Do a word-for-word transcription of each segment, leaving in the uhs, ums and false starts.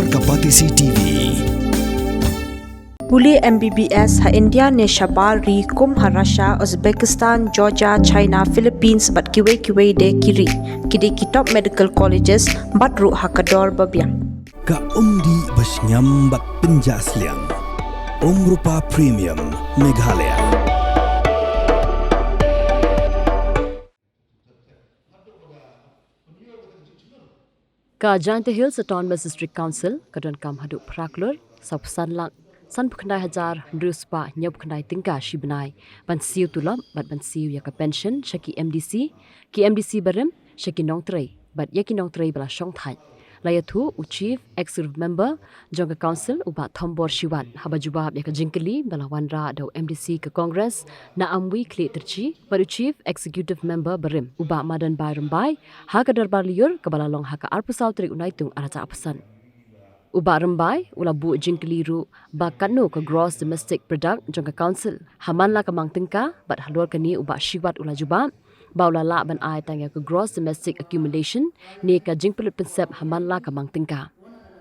Ka Batesi T V. Pule M B B S ha India ne shabar ri kum ha Russia, Uzbekistan, Georgia, China, Philippines bad kiwei kiwei de ki ri. Ki dei ki top medical colleges bad ruh ha ka dor ba biang. Ka umdih ba shngiam bad pynjah sliang. Umrupa Premium Meghalaya. Ka Jaintia Hills Autonomous District Council ka donkam haduh phra klur, saw phew san lak, sanphew khyndai hajar, hynriew spah, hynñiew phew khyndai tyngka shi bnai, ban siew tulop, bad ban siew ïa ka pension sha ki M D C, ki M D C barim, sha ki nongtrei, bad ïa ki nongtrei ba la shong thait. La ïathuh u Chief Executive Member jong ka Council u Bah Thombor Shiwat, haba jubab ïa ka jingkylli ba la wanrah da u M D C ka Congress, na Amwi Khlieh Tyrchi, bad u Chief Executive Member barim, u Bah Madanbai Rymbai, ha ka dorbar lyiur kaba la long ha ka arphew saw tarik u Naitung arhajar arphew san. U Bah Rymbai u la buh jingkylli ruh ba katno ka gross domestic product jong ka Council ha man la ka mang tyngka, bad halor kane u Bah Shiwat u la jubab ba u la lah ban ai tang ïa ka gross domestic accumulation ne ka jingpynlut pynsep ha man la ka mang tyngka.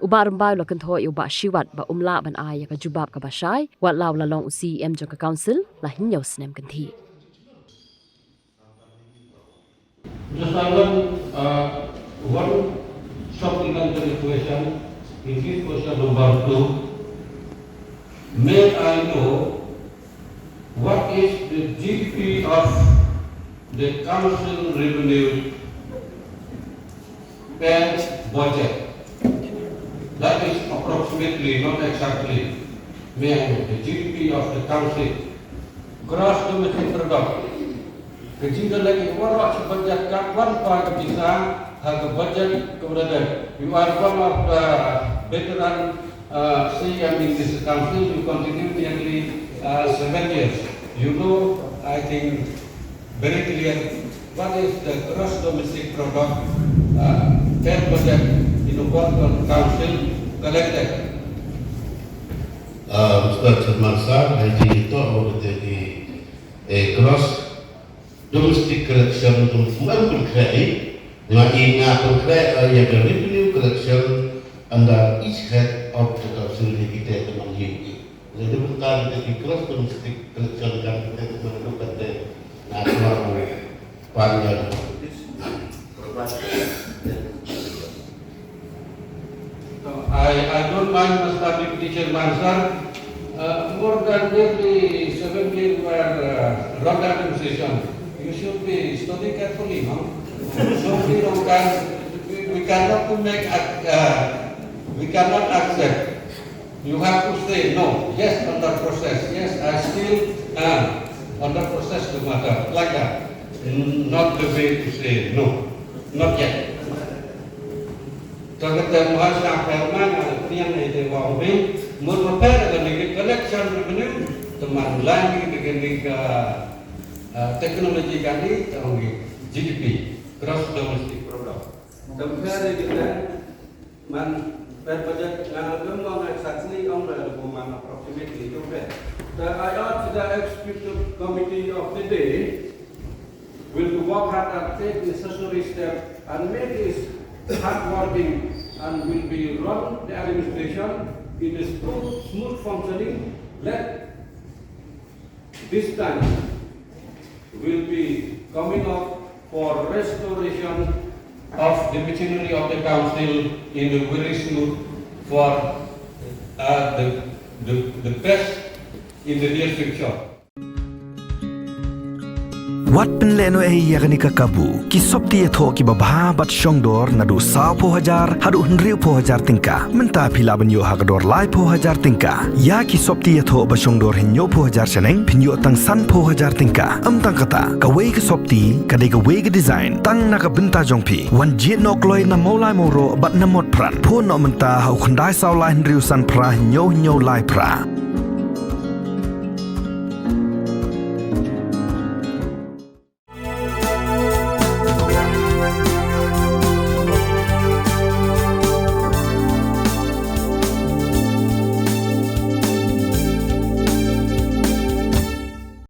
U Bah Rymbai u la kynthoh ïa u Bah Shiwat ba um lah ban ai ïa ka jubab kaba shai, wat la u la long u C E M jong ka Council la hynñiew snem kynthih. Just I want, uh, one supplementary question in this question number two. May I know what is the G D P of the council revenue per budget? That is approximately, not exactly. May I know the G D P of the council? Gross domestic product. Ka jingkylli ka waroh sha budget ka wan pa ka pisa ha ka budget ka wa dei. You are one of the veteran, uh, C E M in this council. You continue nearly, uh, seven years. You know, I think, very clear what is the gross domestic product, uh, per budget in a council collected. Uh, Mister Chairman Sir, ha ka jingïathuh ïa kata ki, eh, gross domestic collection, kum, kum em pynkhreh, eh, nga i nga pynkhreh, eh, ïa ka revenue collection under each head of the council, ïa kita ki tymmen ïing. Lada mynta kita ki gross domestic collection kan kita ki tymmen ïing kan te na, na, pan ïa. So, I, I don't mind, Mister Deputy Chairman, sir. Uh, more than nearly seventy were, uh, road administration. You should be study carefully, no? So we don't can, we, we cannot to make, uh, we cannot accept. You have to say no. Yes, under process. Yes, I still am under process the matter. Like that. N-, not the way to say no. Not yet. Ka kata mo ha sa pher ma nga pynïang ïa te wa u bing. Mut ma pher ka ni collection revenue. Te man lai ni ka ni ka, uh, technology ka ni, te ong G D P, gross domestic product. Te pher ïa te man per budget nga lem mo nga exactly ong da ko man approximately to pher. Te I urge the executive committee of the day will to work hard and take necessary steps and make this hard working and will be run the administration in a smooth, smooth functioning. Let this time will be coming up for restoration of the machinery of the council in a very smooth for, uh, the, the, the best in the near future. Wat pynlehnohei ïa kane ka kabu. Ki sopti ïathoh kiba bha bad shongdor naduh sawphew hajar haduh hynriewphew hajar tyngka. Mynta phi lah ban ïoh ha ka dor laiphew hajar tyngka. Ïa ki sopti ïathoh ba shongdor hynñiewphew hajar shaneng phin ïoh tang sanphew hajar tyngka. Ym tang kata, kawei ka sopti ka dei kawei ka design tang na ka bynta jong phi. Wan jied noh kloi na Mawlai Mawroh bad na Motphran. Phone noh mynta ha u khyndai saw lai hynriew san phra hynñiew hynñiew lai phra.